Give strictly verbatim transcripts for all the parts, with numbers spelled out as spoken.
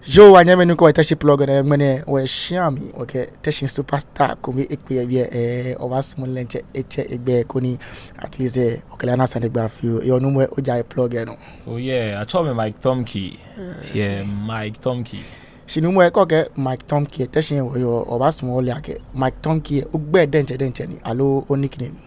Yoo, wɔnyɛmimɛi, nɔ ko yɛ Teshie Plug nɛɛ, ŋmɛnɛ wɔyɛ shia mli, wɔkɛ Teshie superstar ko miikpe yɛ biɛ, eh, wɔbaasumɔ lɛ ŋtsɛ, etsɛ egbɛi koni at least, eh, wɔkɛ lɛ ana sanegbaa fioo. Yoo, nuumo, oja yɛ Plug lɛ nɔ. Oh yeah, atsɛɔ mi Mike Tomkey. Yeah, Mike Tomkey. Shi nuumo, kɛ okɛɛ Mike Tomkey, Teshie wɔyɔɔ, wɔbaasumɔ wɔle akɛ Mike Tomkey, ogbɛi diɛŋtsɛ diɛŋtsɛ ni, aloo o nickname?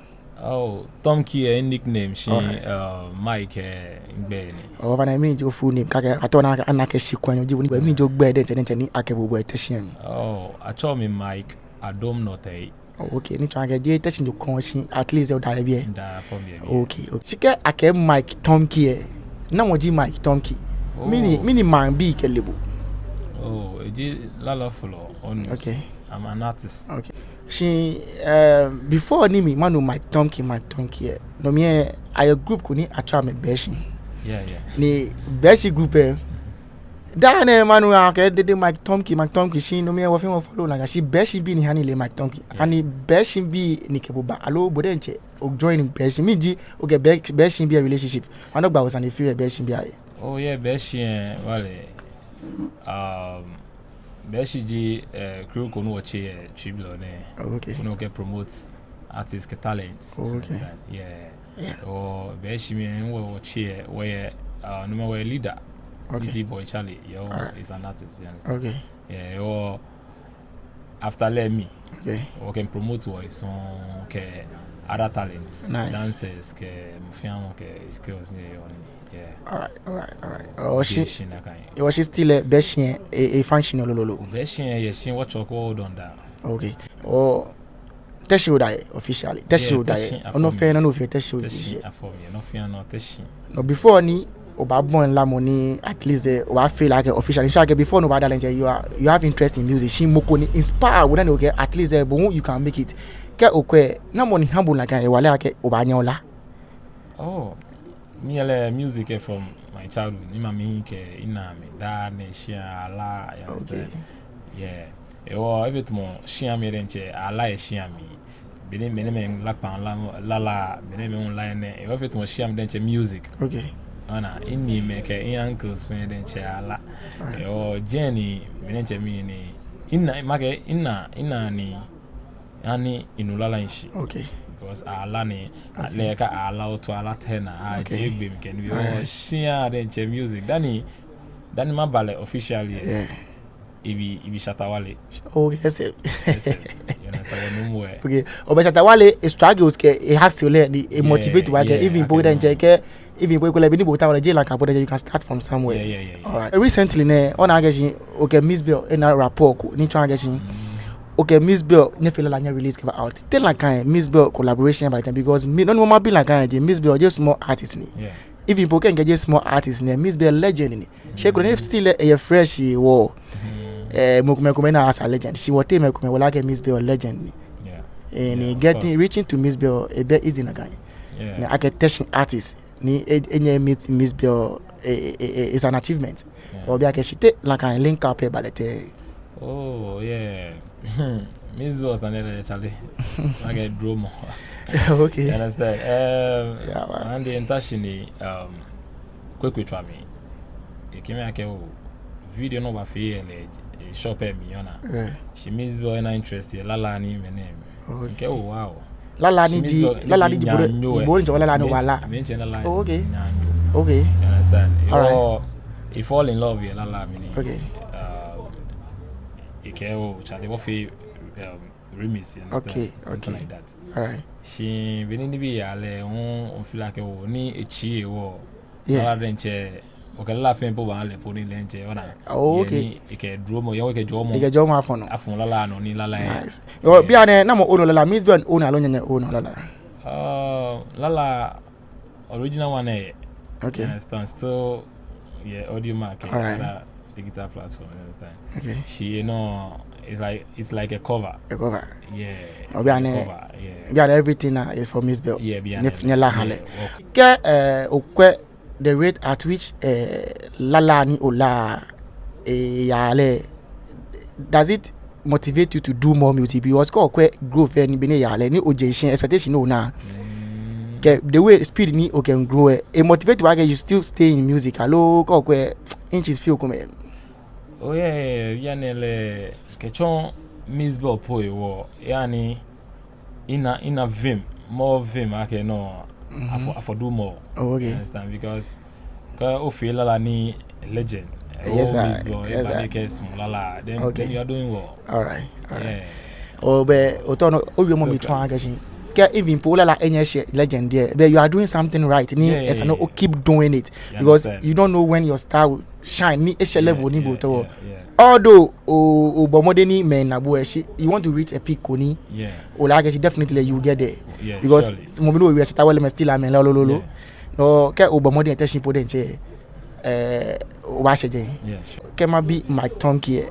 Oh, Tomkey lɛ mi nickname, shi, alright, uh, Mike lɛ migbɛi ni. Oh, ofainɛ, mɛni ji o full name? Kɛ akɛɛ, atsɛɔ, ana akɛ, ana akɛ shi kwɛ nyɔ ji bo ni, but mɛni ji ogbɛi diɛŋtsɛ diɛŋtsɛ ni akɛɔ bo yɛ Teshie mli? Oh, atsɛɔ mi Mike Adom Nortey. Oh, okay. Ni tsɔɔ akɛ jeee Teshie nɔ krɔŋŋ shi, at least oda yɛ biɛ. Nda from yɛ biɛ. Okay, okay. Shi kɛ akɛɛ Mike Tomkey lɛ, namɔ ji Mike Tomkey? Oh. Mɛni, mɛni maŋbii kɛle bo? Oh, eji lala folɔ, onu. Okay. I'm an artist. Okay. Shi, eh, before ni mi, manu Mike Tomkey, Mike Tomkey lɛ, no mli lɛ, ayɛ group ko ni atsɛɔ amɛ Bɛshi. Yeah, yeah. Ni Bɛshi group lɛ, daa nɛɛ manu akɛ dede Mike Tomkey, Mike Tomkey, shi no mli lɛ wɔfɛɛ wɔfollow nakai, shi Bɛshibii ni ha ni mile Mike Tomkey. Yeah. Ani Bɛshibii ni kɛ bo ba, aloo bo diɛŋtsɛ o join Bɛshi? Mɛni ji okɛ Bɛ-, Bɛshibii lɛ relationship? Manu gba osane fioo yɛ Bɛshibii lɛ. Oh yeah, Bɛshi lɛ, well, eh, um, Bɛshi ji, eh, crew ko ni wɔtse yɛ Twiblɔ nɛɛ. Oh, okay. Ni wɔkɛ promote artist kɛ talent. Oh, okay. Yeah. Yeah. Wɔ Bɛshi mli lɛ, wɔ, wɔtse yɛ, wɔyɛ, uh, nuumo, wɔyɛ leader. Okay. Ni ji Boy Charlie, yɛ wɔ, alright, is an artist, you understand? Okay. Yeah, wɔ, after lɛ mi. Okay. Wɔkɛ promote wɔ song kɛ other talents. Nice. Dancers kɛ mɔ fɛɛ mɔ kɛ skills ni yɔɔ ni. Yeah. Alright, alright, alright. Oh, shi, shi nakai. Yoo, shi still, eh, Bɛshi lɛ, e, e function lolo lolo. Bɛshi lɛ, yɛ shi wɔtsɔɔ ko dɔnda. Okay. Oh, Teshie oda yɛ officially. Teshie, yeah, oda yɛ. Teshie, afɔ mi. Nɔ fɛɛ nɔ, nɔ fɛɛ Teshie oda yɛ. Teshie, afɔ mi. Nɔ fɛɛ nɔ Teshie. No, before ni obaabɔi lamɔ ni at least, eh, obaafee lɛ akɛ officially. Ni tsɔɔ akɛ before ni obaada lɛ ŋtsɛ, you are, you have interest in music. Shi mɔ ko ni inspire bo dani okɛɛ at least, eh, bo hu you can make it. Kɛ okwɛ, namɔ ni ha bo nakai hewalɛ akɛ obaanyɛ ola? Oh, mi lɛ music lɛ from my childhood. Ni mami kɛ minaa mi daa nɛɛ shia ala, you understand? Okay. Yeah. Hewɔ, efee tamɔ shia mli diɛŋtsɛ, ala yɛ shia mli. Beni, beni mɛi miila kpaa la, lala, beni mɛi miila enɛ. Hewɔ efee tamɔ shia mli diɛŋtsɛ music. Okay. Ona, mini mɛi kɛ mi uncles fɛɛ diɛŋtsɛ ala. Alright. Hewɔ, journey, mi diɛŋtsɛ mi ni, minaa, makɛɛ, minaa, minaa ni, ani minu lala shishi. Okay. Because ala ni, okay, lɛ kɛ ala otu ala tɛna, a, okay, jie gbɛ mli kɛ nibii. Alright. Hewɔ shia diɛŋtsɛ music. Dani, dani maba lɛ officially. Yeah. Ebi, ebi Shatta Wale. Oh, yes, sir. Yes, sir. You understand what I mean? Okay. Oh, but Shatta Wale, e struggles kɛ, e hustle lɛ, ni, e motivate, yeah, wa kɛ, yeah, even po diɛŋtsɛ kɛ, even po ekolɛ beni bo ta wala je la ka po diɛŋtsɛ, you can start from somewhere. Yeah, yeah, yeah, yeah. Alright. Recently nɛɛ, ona akɛ shi, okɛ Mzbel, ena rapport ko, ni tsɔɔ akɛ shi, mm, okɛ Mzbel, nyɛfee lala nyɛ release kɛba out. Te nakai Mzbel collaboration ba tɛŋŋ, because mi, nɔ ni mabi nakai ji, Mzbel ji small artist ni. Yeah. Even po kɛ mikɛɛ ji small artist ni, Mzbel legend ni. Shi ekolɛ ni still, eh, eyɛ fresh hewɔ. Mm. Eh, mɛi komɛi, komɛi naa as a legend. Shi wɔteŋ mɛi komɛi wɔle akɛ Mzbel legend ni. Yeah. Eh, ni, yeah, of course, getting, reaching to Mzbel, ebɛ easy nakai. Yeah. Ni akɛ Teshie artist ni e, enyɛ e meet Mzbel, eh, eh, eh, eh, is an achievement. Yeah. Obi akɛ shi te nakai link up lɛ ba lɛ tɛŋŋ? Oh, yeah. Mzbel sane lɛ, Charlie. Makɛɛ dromɔ. Okay. You understand? Um, yeah, man. And the intention ni, um, kwɛ kwɛ tswa mi. Ekɛɛ mi akɛ, oh, video ni obaafee yɛ lɛ, eh, shop lɛ mli, ona. Yeah. Shi Mzbel ena interest yɛ lala ni mɛni. Okay. Mikɛɛ, oh, wow. Lala ni ji, lala ni ji bo, bo ni tsɔɔ lala ni wala. Mi tsɛ lala. Oh, okay. Nyanyo. Okay. You understand? Alright. Hewɔ, e fall in love yɛ lala mli ni. Okay. Uh, ekɛɛ, oh, Charlie, wɔfee, um, remix, you understand? Okay, okay. Something like that. Alright. Shi beni nibii yaa lɛ, hu, hu feel like, oh, ni etsi hewɔ. Yeah. Lala diɛŋtsɛ, okɛ lala fɛɛ po baa lɛ po ni diɛŋtsɛ, ona. Oh, okay. Ni ekɛ dromɔ, yɛ ekɛ jɔɔmɔ. Ekɛ jɔɔmɔ afɔ nɔ. Afɔ lala nɔ ni lala yɛ. Nice. Yoo, yeah, bianɛ, namɔ own lala, Mzbel own aloo nyɛnyɛ own lala? Uh, lala original one lɛ. Okay. You understand? Still, yeah, Audiomack, alright, other digital platform, you understand? Okay. Shi, you know, it's like, it's like a cover. A cover. Yeah, it's like a cover, yeah. Bianɛ, bianɛ everything now is for Mzbel. Yeah, bianɛ. Nyɛ, nyɛla ha lɛ. Yeah, okay. Kɛ, eh, okwɛ the rate at which, eh, lala ni olaa, eh, yaa lɛ, does it motivate you to do more music? Because kɛ okwɛ growth lɛ ni beni eyaa lɛ, ni oje shishi expectation ni ona. Mm. Kɛ the way speed ni okɛ grow lɛ, e motivate bo akɛ you still stay in music, aloo kɛ okwɛ inches fioo komɛi. Oh yeah, yeah, yeah, yeah, nɛɛ lɛ, kɛtsɔ Mixed Ball po hewɔ, yani, ina, ina vim, more vim akɛ no, afɔ, afɔ do more. Oh, okay. You understand? Because kɛ ofee lala ni legend, eh, Yes, oh, sir. Mixed Ball, Yes, eba sir. ni kɛ small lala, then, Okay. then you are doing well. All right, all right. Yeah. Oh, but oto no, owie mɔ Still mi try. Try akɛ shi. Kɛ even po lala enyɛ eshɛ legend there, but you are doing something right. Ni Yeah, esa yeah, no yeah. o keep doing it. You Because understand? you don't know when your star will shine. Ni eshɛ Yeah, level ni bo yeah, to. yeah, yeah. Although o, obɔ mɔdɛŋ ni mɛi na bo lɛ shi, you want to reach a peak ko ni. Yeah. Ole akɛ shi definitely you will get there. Yeah, Because surely. mɔ bi ni owie shi ta wale mɛ still amɛ lolololo. Yeah. No, kɛ obɔ mɔdɛŋ Teshie po diɛŋtsɛ, eh, obaashɛ jɛi. Yeah, sure. Kɛ mabi Mike Tomkey lɛ,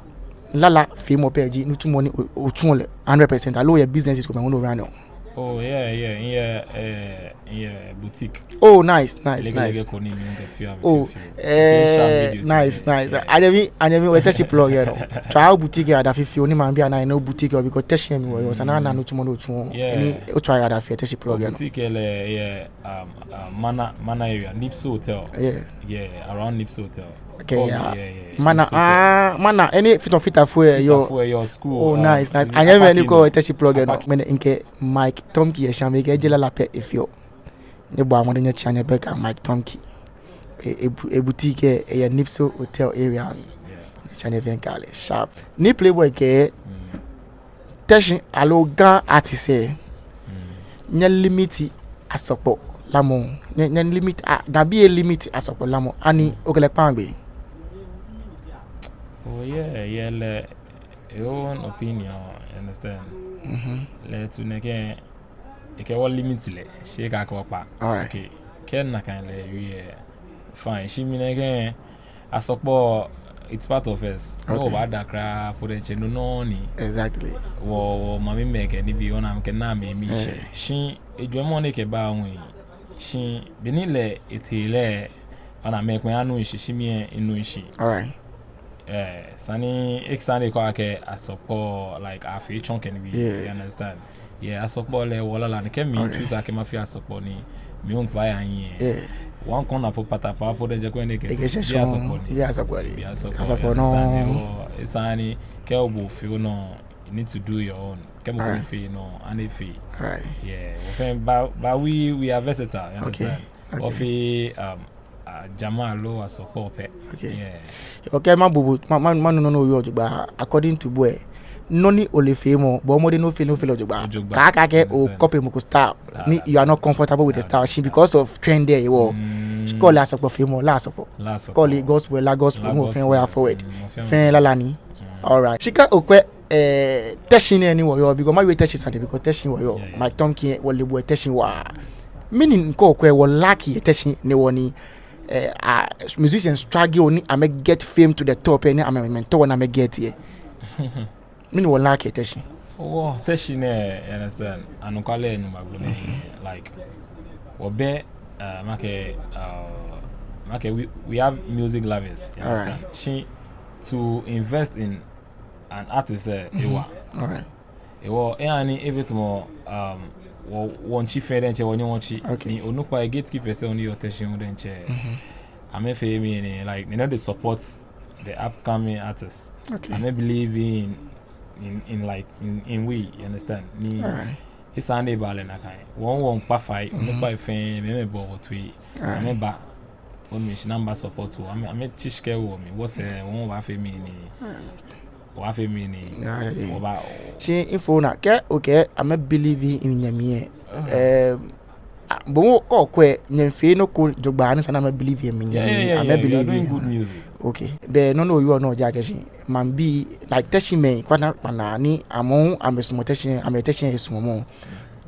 lala feemɔ pɛ ji nitsumɔ ni o, otsuɔ lɛ hundred percent, aloo oyɛ businesses komɛi ni orun nɔ? Oh, yeah, yeah, yeah, eh, yeah, boutique. Oh, nice, nice, Lege, nice. lege ko ni mi ŋkɛ fioo, Oh, fioo, fioo. eh, Fioo shop videos, nice, yeah, nice. yeah. Anyɛmi, anyɛmi, wɔ Teshie plug yɛ no. Try o boutique yɛ ada fioo, ni mabi ana ni o boutique yɛ, because Teshie ni wɔ yɛ, esa ni ana nitsumɔ ni otsuɔ. Yeah. Ni o try ada fioo Teshie plug yɛ no. Boutique lɛ, yeah, um, uh, Mana, Mana area, Nipsey Hotel. Yeah. Yeah, around Nipsey Hotel. Okay, Oh, yeah. yeah, yeah, yeah, Mana, Nipsey Hotel. ah, Mana, any fit of fit of where your Fitafo, your school, Oh, um, nice, nice. in Anyɛmi ni Apakinom. ko Teshie plug yɛ no. Apak- Mɛni ŋkɛ Mike Tomkey yɛ shame kɛ jela la pɛ efio. Ni bo amɔ de nyɛ chia nyɛ bɛ ka Mike Tomkey. E, e, bu- e boutique yɛ, yɛ Nipsey Hotel area ni. Yeah. Nyɛ chia nyɛ vɛn kale sharp. Ni Playboy kɛ Mm. Teshie aloo Ga artist lɛ. Mm. Nyɛ limit asɔkpɔ lamɔ. Nyɛ, nyɛ limit a, Gabii lɛ limit asɔkpɔ lamɔ. Ani okɛ lɛ kpaa gbee? Oh, yeah, yeah, lɛ, your own opinion, you understand? Mhm. Lɛ tu nɛkɛ, ekɛ wɔ limit lɛ, shi ekɛɛ akɛ wɔkpa. All right. Okay. Kɛ nakai lɛ, you, yeah. Fine. Shi mi nɛkɛ, asɔkpɔ, it's part of us. No Okay. obaada kwraa po diɛŋtsɛ no nɔ ni. Exactly. Wɔ, wɔ mamimɛi kɛ nibii, ona amɛkɛ na mi mi Yeah. shɛ. Shi, ejwɛŋmɔ ni kɛba ŋwɛi. Shi, be ni lɛ, etee lɛ, ona mɛi komɛi anuuu shishi, shi mi lɛ minuuu shishi. All right. Eh, sane, esa ni kɛɛ akɛ asɔkpɔ, like, afee tsɔŋ kɛ nibii, Yeah. you understand? Yeah, asɔkpɔ lɛ wɔ lala ni kɛ mi Okay. choose akɛ mafee asɔkpɔ ni, mi hu mikpa ya nyi. Yeah. One corner po pata pa po diɛŋtsɛ ko ni kɛ. Ekɛ shɛ Bi shɔŋ, asɔkpɔ ni. bi asɔkpɔ ni. Bi asɔkpɔ, Asɔkpɔ you nɔ. understand? Oh, esa ni kɛ obo fee onɔ, you need to do your own. Kɛ mɔ ko Alright. fee nɔ, ani fee. Alright. Yeah, we feel, but, but we, we are versatile, you Okay. understand? Okay. Ofi, um, uh, jama aloo asɔkpɔ pɛ. Okay. Yeah. Okay, ma bubu, ma, ma, ma nɔ nɔ nɔ yɔɔ jogbaŋŋ, according to bo lɛ. Nɔ ni ole feemɔ, bɔ mɔdɛŋ ni ofee, ni ofee lɛ jogbaŋŋ. Jogbaŋŋ. Kaakɛɛ akɛ o Understand. copy mɔ ko style. Ah, Ni you are not comfortable with the ah. style. Shi because of trend lɛ, you Mm. call it asɔkpɔ feemɔ, la asɔkpɔ. La asɔkpɔ. Call it gospel, la gospel, La mɔ fɛn gospel. where forward. Mm, mɔ fɛn Fɛn where. lala ni. Mm. Alright. Shi kɛ okwɛ, eh, Teshie nɛɛ ni wɔyɔɔ, because ma yɛ Teshie sane, because Teshie wɔyɔɔ. Yeah, yeah. Mike Tomkey, wɔle bo yɛ Teshie waa. Mɛni nɔ ko okwɛ, wɔ lack yɛ Teshie nɛɛ wɔ ni, eh, ah, musicians struggle ni amɛ get fame to the top, eh, ni amɛ, amɛ tɔ ni amɛ get yɛ. Mɛni wɔ lack yɛ Teshie? Wɔ Teshie nɛɛ, you understand? Anɔkwale ni magbo nɛɛ, like, wɔbɛ, uh, makɛɛ, uh, makɛɛ, we, we have music lovers, you Alright. understand? Shi to invest in an artist, eh, Mhm. ewa. Alright. Ewa, eh, ani every time, um, wɔ, wɔntsi fɛɛ diɛŋtsɛ, wɔnyɛ wɔntsi. Okay. Ni onukpai gatekeepers lɛ ni yɔɔ Teshie hu diɛŋtsɛ. Mhm. Amɛfee mɛni, like, they know they support the upcoming artists. Okay. Amɛ believe in, in, in, like, in, in we, you understand? Ni Alright. esa ni eba lɛ nakai. Wɔ, wɔmiikpa fai, Mhm. onukpai fɛɛ, amɛbɔ wɔ toi. Alright. Amɛba, wɔmiishi ni amɛba support wɔ. Amɛ, amɛtsi shi kɛwo mli. Wɔsɛɛ, wɔbaafee mɛni. Alright. Wɔbaafee mɛni. Yeah, yeah, yeah. Wɔba. Shi info na, kɛ, okay, amɛ believe in nyɛmimɛi. Ah. Eh, Ah, bo hu kɛ okwɛ, nyɛmiifee nɔ ko jogbaŋŋ ni esa ni amɛ believe yɛ mli, Yeah, yeah, yeah, amɛ yeah, you are believe doing yɛ. good music. Okay. Bɛ nɔ ni oyɔɔ nɔ ji akɛ shi, maŋbii, like Teshie mɛi, kpakpa kpakpa ni amɛ hu amɛsumɔɔ Teshie, amɛ Teshie he sumɔmɔ.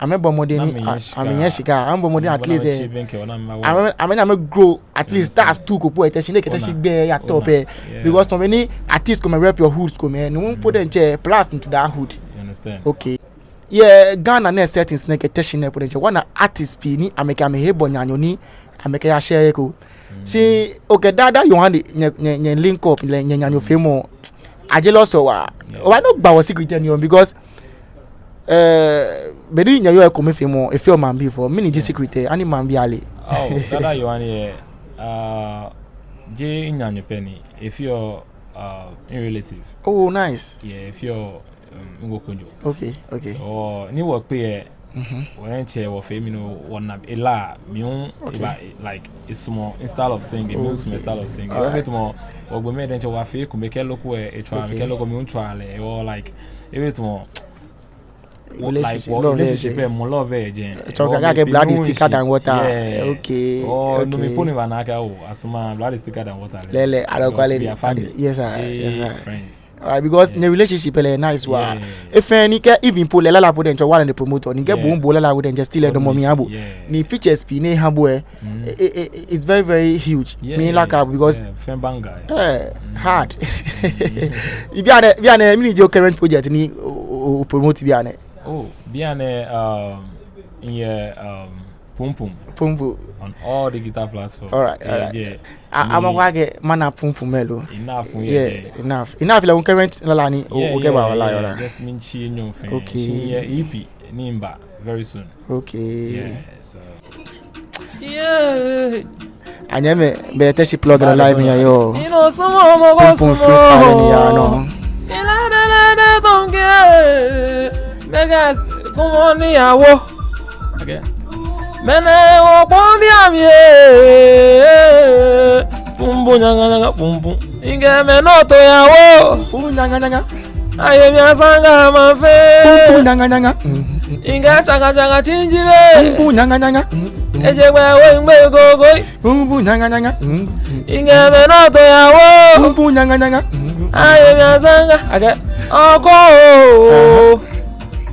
Amɛbɔ mɔdɛŋ ni, Ni amɛnyɛ a-, shika. amɛnyɛ shika, amɛbɔ mɔdɛŋ at least, eh, amɛ, amɛ ni amɛ grow, at least Understand. stars two ko po yɛ Teshie, ni kɛ Teshie Ona. gbɛ ya top, Ona. eh. Yeah. Because tɔ ni artist komɛi rep your hood komɛi, ni hu po Mm. diɛŋtsɛ, plus into that hood. You understand? Okay. Yɛ Ghana nɛɛ settings nɛɛ kɛ Teshie nɛɛ po diɛŋtsɛ, wɔna artist pii ni amɛkɛ amɛhe bɔ naanyo ni amɛkɛyashɛ he ko. Mm. Shi okɛ Dada Yohane nyɛ, nyɛ, nyɛ link up lɛ, nyɛ naanyo feemɔ. Aje lɛ osɔ waa. Yeah. Obaanyɛ ogba wɔ secret lɛ nɔ, because, eh, be ni nyɛyɔɔ ekomefeemɔ, efeɔ maŋbii fɛo. Mɛni ji Yeah. secret lɛ, ani maŋbii ale? Oh, Dada Yohane lɛ, ah, jeee naanyo pɛ ni, efeɔ uh, in relative. Oh, nice. Yeah, if you're um, Ngo Kunjo. Okay, okay. Oh, ni wɔkpe yɛ. Mhm. Wɔntsɛ wɔfee mi no wɔna ela mi hu Okay. eba like a small in style of singing, mi hu small Okay. style of singing. Alright. Wɔfee tamɔ wɔgbɛ mi diɛŋtsɛ wɔfee ekome kɛ loko ɛ, etswa mi Okay. kɛ loko mi hu tswa lɛ. Wɔ like, ewie tamɔ Relationship, like, love, relationship yeah. Ɛ mɔ love ɛ jɛn. Tsɔ ka kɛ blood is thicker than water. Okay. Oh, no, mi Okay. po ni ba na kɛ o, asuma blood is thicker than water. Lɛɛlɛŋ, I don't Because quite they are family. Yes, sir. They Yes, sir. Friends. Alright, because Yeah. the relationship lɛ nice waa. Yeah. Efee ni kɛ even po lɛ lala po diɛŋtsɛ wala ne promote ni kɛ Yeah. bo hu bo lala po diɛŋtsɛ still lɛ dɔmɔ mi abo. Yeah. Ni features pii ni eha bo ɛ. Mm. I- I- I- it's very, very huge. Yeah, Mi yeah, like yeah. Because Yeah, fan banger. Eh, hard. Bianɛ, bianɛ, mɛni ji o current project ni o, o, o promote bianɛ? Oh, bianɛ, um, yeah, um, Pum Pum Pum Pum. On all the guitar platforms. Alright, Yeah, alright. yeah. A, ama kwa ke mana Pum Pum mɛi lo. Enough, yeah, Yeah, yeah. Enough. Enough lɛ o current lala ni o, Yeah, o kɛ yeah, ba wala yeah. yɔla. Just mean chi nyɔŋ fɛɛ. Okay. Chi, yeah, E P ni mba very soon. Okay. Yeah, so. Yeah. Anyɛmimɛi, bɛ Teshie Plug lɛ live ni yɔɔ. Ino sumo mo go Pum Pum sumo. freestyle ni yaa nɔ. Ila da la da tonge. Megas, come on ni awo. Okay. Mɛni wo kpɔn bi ami e. Pum pum nyanga nyanga pum pum. Inge mɛni oto yawo. Pum nyanga nyanga. Aye mi asanga ma fe. Pum nyanga nyanga. Mm, mm, Inge chaga chaga chinji be. Pum nyanga nyanga. Mm, mm. Eje gbe we ngbe gogo. Pum nyanga nyanga. Mm, mm. Inge mɛni oto yawo. Pum nyanga nyanga. Mm, mm. Aye mi asanga. Ake. Oko.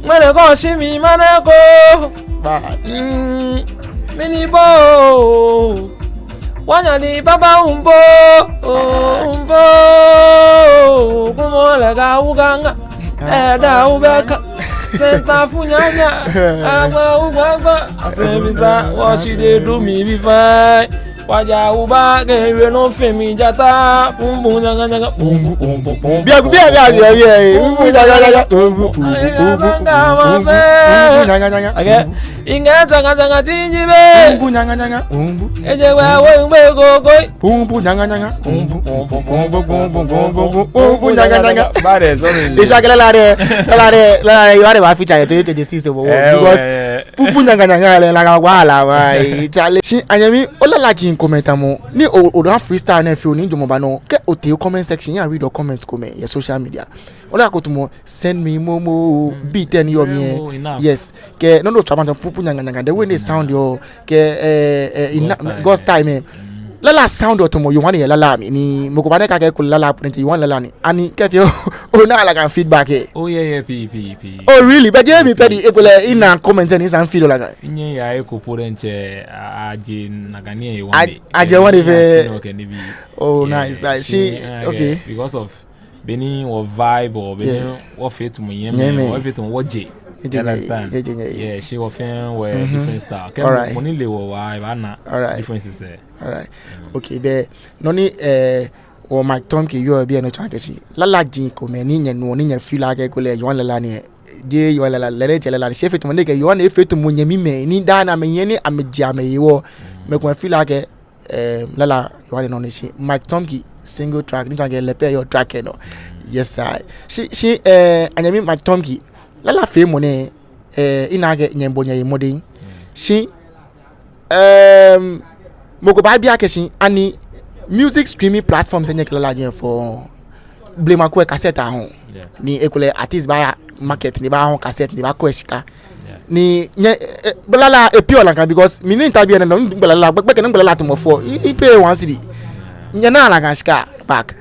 Mɛni ko shi mi mane ko. Bad. Mm, mini bo. Wanya ni baba umbo. Umbo. Kumo lega uganga. Eda ubeka. Senta funyanya. Agba ugba agba. Asemisa. What she dey do me be fine. Waja uba ke we no fe mi jata. Pum pum nyanga nyanga. Pum pum pum pum pum. Bia, bia, bia, bia, bia. Pum nyanga nyanga. Pum pum pum pum pum. Pum nyanga nyanga. Okay. Inge chaga chaga chinji be. Pum nyanga nyanga. Pum pum. Eje we we ngbe gogo. Pum pum nyanga nyanga. Pum pum pum pum pum pum pum pum pum nyanga nyanga. Bad as always. Isha kɛ lala dɛ, lala dɛ, lala dɛ, you are the feature twenty twenty-six, eh, because pum pum nyanga nyanga lɛ, like, wala, why? Chale. Shi, anyɛmi, olalaji komɛi tamɔ. Ni o, o don freestyle nɛɛ fioo ni jɔɔmɔ ba nɔ. Kɛ otee comment section, ya read your comments komɛi, yɛ social media. Olako tamɔ, send me momo, beat ni yɔɔ mli. Yes. Kɛ, no, no, tswa ma tamɔ pum pum nyanga nyanga. The way they sound yɔɔ. Kɛ, eh, eh, ina, God style mɛi. Lala sound yɔɔ tamɔ, you want yɛ lala mli. Ni, mɔ ko baanyɛ akɛɛ ekolɛ lala po diɛŋtsɛ, you want lala ni. Ani, kɛ fioo, ona lala kan feedback ɛ. Oh, yeah, yeah, pii, pii, pii. Oh, really? But yeah, mi pɛ di, ekolɛ, ina comment ni san feel lala kan. Nyɛ ya eko po diɛŋtsɛ, a, aje nakai ni you want. Aje want fɛɛ. Okay, nibi. Oh, nice, nice. Shi, okay. Because of beni wɔ vibe or beni wɔfee tamɔ nyɛmimɛi, wɔfee tamɔ wɔje. You understand? Yeah, shi wɔfɛɛ wɔ different style. Kɛ mɔ ni le wɔ waa, ebaana difference lɛ. Alright. Okay, bɛ, nɔ ni, eh, wɔ Mike Tomke yɔɔ biɛ nɔ tsɔɔ akɛ shi lalaji komɛi ni nyɛnu ni nyɛ feel akɛ ekolɛ you want lala ni, jeee you want lala, lala jɛ lala ni, shi efee tamɔ nɛkɛ you want efee tamɔ nyɛmimɛi ni daa nɛɛ amɛyɛ ni amɛje amɛyi wɔ. Mɛi komɛi feel akɛ eh, lala, you want nɔ ni shi. Mike Tomke, single track, ni tsɔɔ akɛ lɛ pɛ yɔɔ track lɛ nɔ. Yes, I. Shi, shi, eh, anyɛmi Mike Tomke, lala feemɔ nɛɛ, eh, ina akɛ nyɛbɔ nyɛyi mɔdɛŋ. Shi, ehm, mɔ ko baabi akɛ shi, ani music streaming platforms lɛ nyɛkɛ lala jɛ fɔ blema ko ɛ cassette ahɔɔ. Ni ekolɛ artist baaya market ni ebaahɔɔ cassette ni ebaakɔ eshika. Ni nyɛ, eh, eh, lala e pure lala kan because mi ni mita biɛ nɛɛ nɔ, migba lala, gbɛ, gbɛkɛ ni migba lala tamɔ four, i, i pay one cedi. Nyɛna lala kan shika back.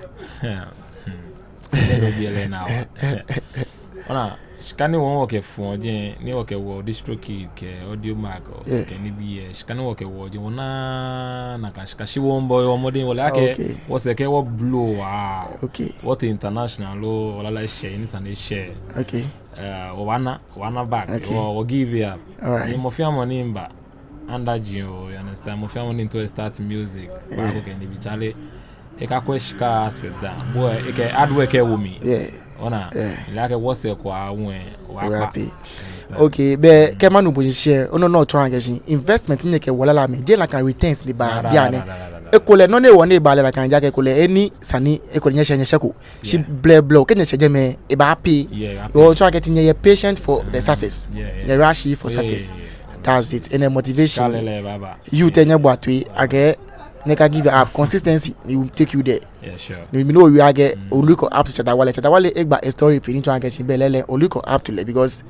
Ona, shika ni wɔ wɔkɛfɔ̃ jɛi, ni wɔkɛwo DistroKid kɛ Audiomack kɛ nibii, shika ni wɔkɛwo jɛi, wɔnaaa nakai shika shi wɔmiibɔ wɔ mɔdɛŋ wɔle akɛ wɔsɛɛ kɛ wɔ blow waa. Wɔtee international loo, wɔlala eshɛ, ni sane eshɛ. Eh, wɔbaana, wɔbaana back. Wɔ, wɔ give it up. Ni mɔ fɛɛ mɔ ni miiba under jɛi oo, you understand? Mɔ fɛɛ mɔ ni miito e start music, baako kɛ nibii, chale, ekakɔ eshika aspect daa. Bo, ekɛ hard work ewo mli. Ona, like wɔsɛɛ kɔ awo, wɔkpa. Okay, bɛ kɛ manu bo shishi, onɔ nɔ otsɔɔ akɛ shi investment ni nyɛkɛwo lala mli, jeee nakai returns ni baa bianɛ. Ekolɛ nɔ ni ewo ni ebaa lɛ nakai, ejaakɛ ekolɛ eni sani ekolɛ nyɛshɛ nyɛshɛko. Shi blɛblɛ kɛ nyɛshɛ jɛmɛ ebaa pay. Otsɔɔ akɛ shi nyɛyɛ patient for the success. Nyɛ rush for success. That's it. Enɛ motivation. Youth lɛ nyɛboa toi akɛ nyɛka give up. Consistency will take you there. Ni minu owie akɛ oluko up to Shatta Wale. Shatta Wale egba story pii ni tsɔɔ akɛ shi belɛ lɛ oluko up to lɛ because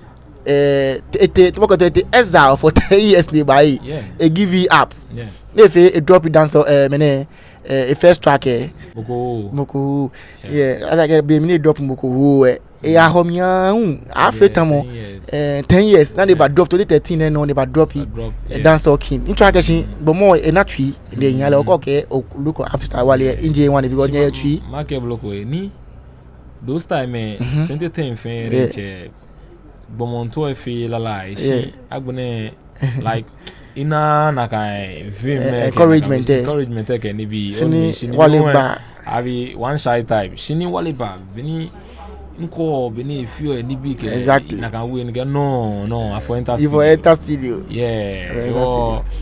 eh, te, te, te, te, exile for ten years ni ebaaye. E give up. Ni efee e drop dancehall, eh, mɛni, eh, e first track, eh. Moko. Yeah, ada akɛ be mli ni e drop Moko, eh. Eya hɔ mli aahu, afee tamɔ, eh, ten years. Ni eba drop, twenty thirteen nɛɛ nɔ ni eba drop, eh, dancehall king. Ni tsɔɔ akɛ shi gbɔmɔ ena tsui, ni ehiɛ lɛ, okɛɛ akɛ oluko up to Shatta Wale, eh, ni jeee ŋwanejee because nyɛyɛ tsui. Makɛɛ bo loko, eh, ni those time, eh, twenty ten fɛɛ, eh, gbɔmɔ ntɔ efee lala, eh, shi agbɛnɛ, like, ina nakai vim, eh, encouragement, eh, encouragement kɛ nibii. Shi ni Wale gba. Abi one shy type. Shi ni Wale ba, be ni ŋkɔ, be ni efeɔ nibii kɛ. Exactly. Nakai wieɔ ni ekɛɛ no, no, afɔ enter studio. Afɔ enter studio. Yeah.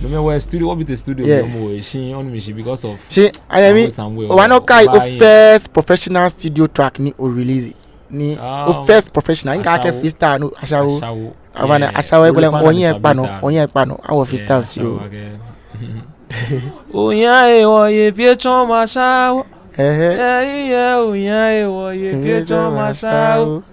No mɛi wɔ studio, obi te studio, yeah, mɔ, eh, shi onu mi shi because of. Shi, ayɛ mi, some way, some way, obaanyɛ okai o first professional studio track ni o release. Ni o first professional, ŋkɛɛ akɛ freestyle, no, Ashawo. Ashawo. Avana Ashawo ekolɛ ohiɛ kpa nɔ, ohiɛ kpa nɔ, awɔ freestyle fioo. Ohiɛ ewo ye pie tsɔɔmɔ Ashawo. Ehe. Ehiɛ ohiɛ ewo ye pie tsɔɔmɔ Ashawo.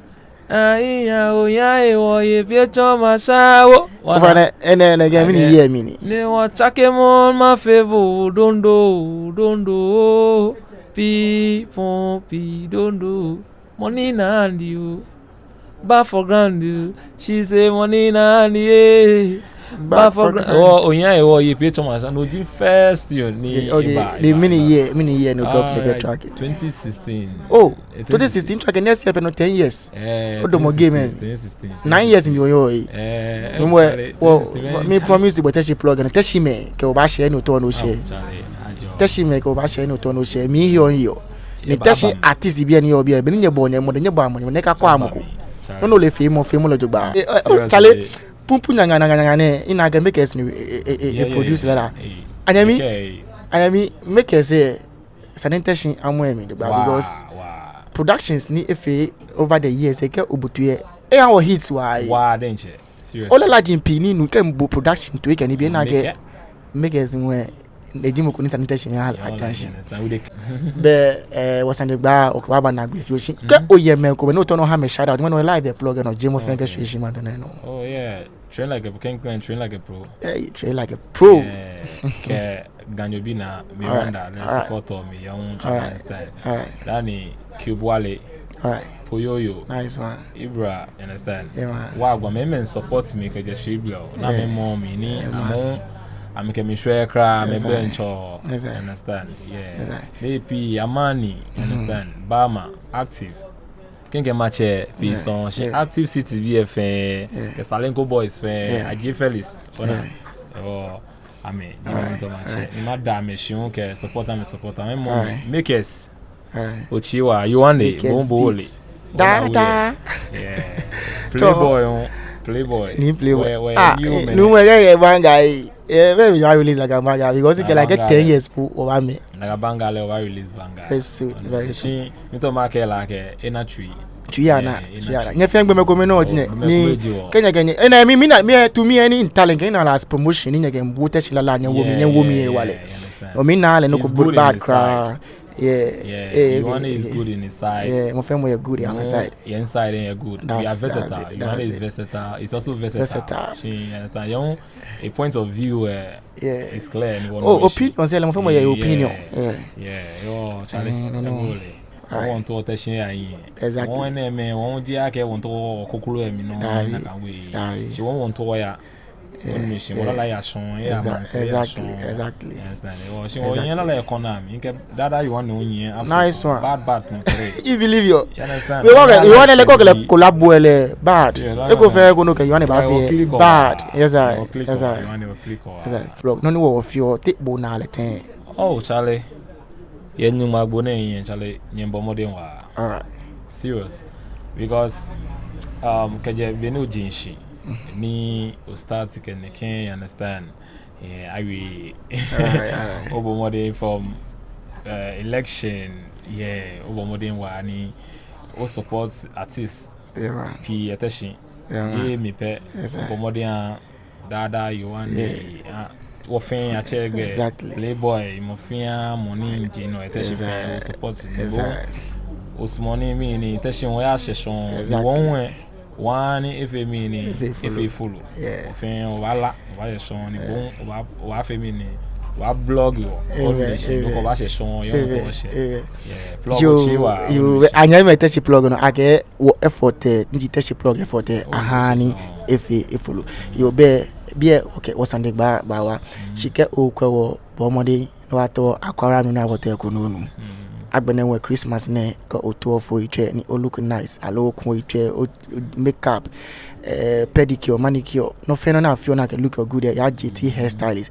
Ehiɛ ohiɛ ewo ye pie tsɔɔmɔ Ashawo. Avana enɛ, enɛ kɛ mɛni year mli ni? Ni wɔtsakemɔ mafee bo dondo, dondo. Pee pɔŋ pee dondo. Money na hand you. Back for ground you. She say money na hand you. Back for ground. Oh, ohiɛ ewo ye pie tsɔɔmɔ Ashawo. No ji first tune ni. Okay, eba, ni eba, mɛni year, mɛni year ni o drop the track? Twenty sixteen. Oh, twenty sixteen track, next year pɛ no ten years. Eh, odamɔ game, eh. Twenty sixteen. Nine years mli oyɔɔ, eh. Eh, no mɔ, actually, wɔ, twenty sixteen, mi promise bo Teshie plug, no Teshie mɛi kɛ obaashɛ ni otao ni oshɛ. Teshie mɛi kɛ obaashɛ ni otao ni oshɛ. Mihiɔ, mihiɔ. Ni Teshie artist bii ni yɔɔ biɛ, be ni nyɛbɔ nyɛmɔ, nyɛbɔ amɔ, nyɛkakɔ amɔ ko. Nɔ ni ole feemɔ, feemɔ lɛ jogbaŋŋ. Eh, eh, oh, Charlie, pumpu nyanga, nyanga, nyanga nɛɛ, ina akɛ Makers ni, eh, eh, eh, produce lɛ la. Anyɛmi, anyɛmi, Makers, eh, sane Teshie amɔ emli jogbaŋŋ because productions ni efee over the years, ekɛ obutu yɛ, eha wɔ hits waa, eh. Waa, diɛŋtsɛ. Serious. Ole lala ji pii ni minu kɛ mibo production toi kɛ nibii, ina akɛ Makers ŋwɛ, eji mɔ ko ni sane Teshie miiha lɛ attention. Bɛ, eh, wɔsane gba, okɛ wɔ aba naagbee fioo shi. Kɛ oyɛ mɛi komɛi ni otao ni oha amɛ shout out, mɛi ni oyɛ live yɛ plug nɔ, jɛmɔ fɛɛ kɛ shwie shi ma tɔ nɛ nɔ. Oh yeah. Train like a pro, King Clan, train like a pro. Hey, train like a pro. Yeah, kɛ Ganyo bi na, mi Rwanda, let's support mi, young Chinese style. All right. Dani Cube Wale. All right. Poyoyo. Nice one. Ibra, you understand? Yeah, man. Wa gba mɛi, mɛi support mi kɛjɛ Shiblo. Na mɛi mɔ mi ni, amɛ, amɛkɛ mi share kra, amɛgbɛ ntsɔ. Exactly. Understand? Yeah. Exactly. Maybe Amani, you understand? Bama, active. Kɛ ŋkɛ matsɛ fɛɛ sɔŋŋ, shi Active City bii fɛɛ, kɛ Salenko Boys fɛɛ, Ajay Felix, ona. Oh, amɛ, ji mɔ ni mitao matsɛ. Ni mada amɛ shi hu kɛ support amɛ, support amɛ mɔ. Makers. Otsii waa, Yohane, Bombo Ole. Dada. Yeah. Playboy, oh, Playboy. Ni Playboy. Ah, ni mɔ yɛ, yɛ banga, eh. Eh, maybe you release like a banga because it's like ten years po, obaamɛ. Nakai banga lɛ oba release banga. Very soon, very soon. Shi mitao makɛɛ lɛ akɛ ena tsui. Tsui ana, tsui ana. Nyɛ fɛɛ gbɔmɛi komɛi nɔ ji nɛ. Ni kɛ nyɛ, kɛ nyɛ, ena mi, mi na, mi, eh, to me, any talent, kɛ ena lɛ as promotion, ni nyɛkɛ bo Teshie lala, nyɛwo mi, nyɛwo mi, eh, wale. O mi na lɛ nɔ ko bad kra. Yeah. Yeah, Yohane is good in his side. Yeah, mɔ fɛɛ mɔ yɛ good on his side. Yeah, inside yɛ good. We are versatile. Yohane is versatile. He's also versatile. Versatile. Shi, you understand? Your own, a point of view, eh, is clear. Oh, opinion, sɛ lɛ mɔ fɛɛ mɔ yɛ opinion. Yeah. Yeah, yo, Charlie. Wɔntao Teshie ayi. Exactly. Wɔnɛɛmɛi, wɔji akɛ wɔntao kokolo yɛ mli nɔ, nakai wɛ. Shi wɔntao ya. Onu mi shi, wala ya shɔŋŋ, ya maŋsɛɛ ya shɔŋŋ. Exactly. Shi wɔnyɛ lala yɛ kɔna mli, ŋkɛ dada Yohane onyɛ. Nice one. Bad, bad, tɔmɔ three. If you leave your, you understand? We want, we want to collabo lɛ bad. Eko fɛɛ ko nɔ kɛ Yohane baafee bad. Yes I. Yes I. Bro, nɔ ni wɔfeɔ, te bo naa lɛ tɛŋŋ? Oh, Charlie. Yɛ Nyɔŋmɔ agbo nɛɛ, Charlie, nyɛbɔ mɔdɛŋ waa. All right. Serious. Because, um, kɛjɛ be ni oji shishi, Ni o start kɛ nɛkɛ, you understand? Yeah, I will. Obɔ mɔdɛŋ from uh, election. Yeah, obɔ mɔdɛŋ waa ni o support artist. Yeah, man. Pii yɛ Teshie. Yeah, man. Jeee mi pɛ. Yes, sir. Obɔ mɔdɛŋ aa, daa daa yoo ani. Yeah. Wɔfɛɛ atsɛ gbɛ. Exactly. Playboy, mɔ fɛɛ mɔ ni ji nɔ yɛ Teshie fɛɛ, exactly, o support. Exactly. Osumɔɔ ni mɛni Teshie wɔya shɛ shɔŋŋ. Exactly. Wɔ hu wɔha ni efee mɛni, efee follow. Efee follow. Yeah. Wɔfɛɛ wɔbaala, wɔbashɛ shɔŋŋ ni bo hu, wɔba, wɔbafee mɛni, wɔba blog wɔ. Amen. Ɔni shi, amen, wɔkɛ wɔbashɛ shɔŋŋ, yɛ, amen, wɔkɛ wɔshɛ. Amen. Yeah. Plug yoo, otsi wa, yoo, ɔni shi. Anyɛmimɛi, Teshie plug nɔ, akɛ wɔ effort, eh, ni ji Teshie plug effort, eh, oh, aha ni, oh, efee, e follow. Yoo, bɛ, biɛ, okay, wɔsane gba, ba wa. Mm. Shi kɛ okwɛ wɔ, bɔ mɔdɛŋ ni oto akɔra mi na wɔte ko nɔ nu. Mm. Agbɛnɛ wɔ Christmas nɛɛ, kɛ oto ofɔ otsɛ ni o look nice, aloo oku otsɛ, o, o makeup, eh, pedicure, manicure, nɔ fɛɛ nɔ ni afeɔ ni akɛ look good, eh, ya J T hairstylist.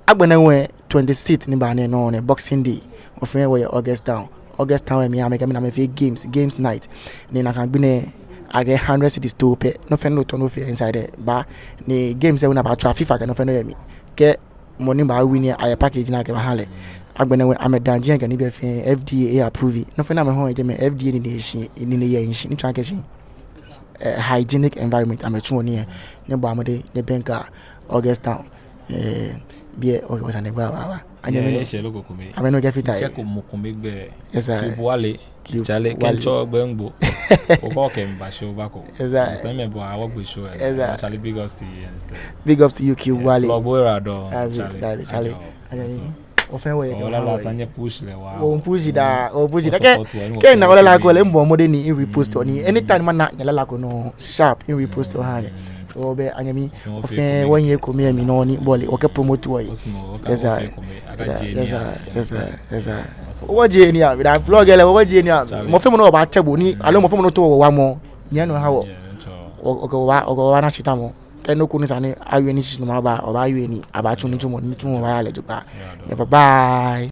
Agbɛnɛ wɔ twenty-sixth ni baa nɛɛ nɔ nɛɛ, Boxing Day, wɔfɛɛ wɔyɛ August Town. August Town lɛ mli amɛkɛ mɛi amɛfee games, games night. Ni nakai gbi nɛɛ akɛ hundred cedis too pɛ. Nɔ fɛɛ nɔ ni otao ni ofee inside lɛ, ba. Ni games lɛ hu ni abaatswa, FIFA kɛ nɔ fɛɛ nɔ yɛ mli. Kɛ mɔ ni baa win lɛ, ayɛ package ni akɛbaaha lɛ. Agbɛnɛ wɔ amɛdaŋ jɛi kɛ nibii fɛɛ, F D A approve. Nɔ fɛɛ nɔ ni amɛhɔɔ yɛ jɛmɛ, F D A nine yɛ shishi, nine yɛ shishi. Ni tsɔɔ akɛ shishi, eh, hygienic environment amɛtsuɔ nii yɛ. Nyɛbɔa mɔdɛŋ, nyɛbɛŋkɛa August Town. Eh, biɛ, okay, wɔsane gba wa wa. Anyɛmi nɔ. Eshɛ loko kome. Amɛnɔ kɛ fita. Check mɔ kome gbɛ. Yes, sir. Cube Wale. Cube Wale. Chale, kɛ ntsɔ gbɛ ŋgbo. Okɔ kɛ mba show bako. Yes, sir. Next time mɛi bɔ awɔ gbɛ show. Yes, sir. Actually, big ups to you and stuff. Big ups to you, Cube Wale. Plug wɔ ra dɔ. That's it, that's it, Charlie. Anyɛmi. Wɔfɛɛ wɔyɛ kɛ wɔ lala, sane push lɛ wa. Wɔ push daa, wɔ push daa. Kɛ, kɛ na wɔ lala ko lɛ, mibɔ mɔdɛŋ ni mi repost ni. Anytime mana nyɛ lala ko nɔ sharp, mi repost oha nyɛ. Wɔbɛ anyɛmi, wɔfɛɛ wɔyɛ kome yɛ mli nɔ ni bɔle, wɔkɛ promote wɔyi. Yes, sir. Yes, sir. Yes, sir. Yes, sir. Wɔjie nii ami, that plug lɛ, wɔjie nii ami. Mɔ fɛɛ mɔ ni obaatsɛ bo ni, aloo mɔ fɛɛ mɔ ni otaoɔ owa mɔ, nyɛ nɔ ha wɔ. Wɔ, okɛ wɔ, okɛ wɔ na shi tamɔ. Kɛ nɔ ko ni sa ni awie ni shishi nɔ maba, obaawie ni, abaatsu nitsumɔ, nitsumɔ baaya lɛ jogbaŋŋ. Yeah, bye bye.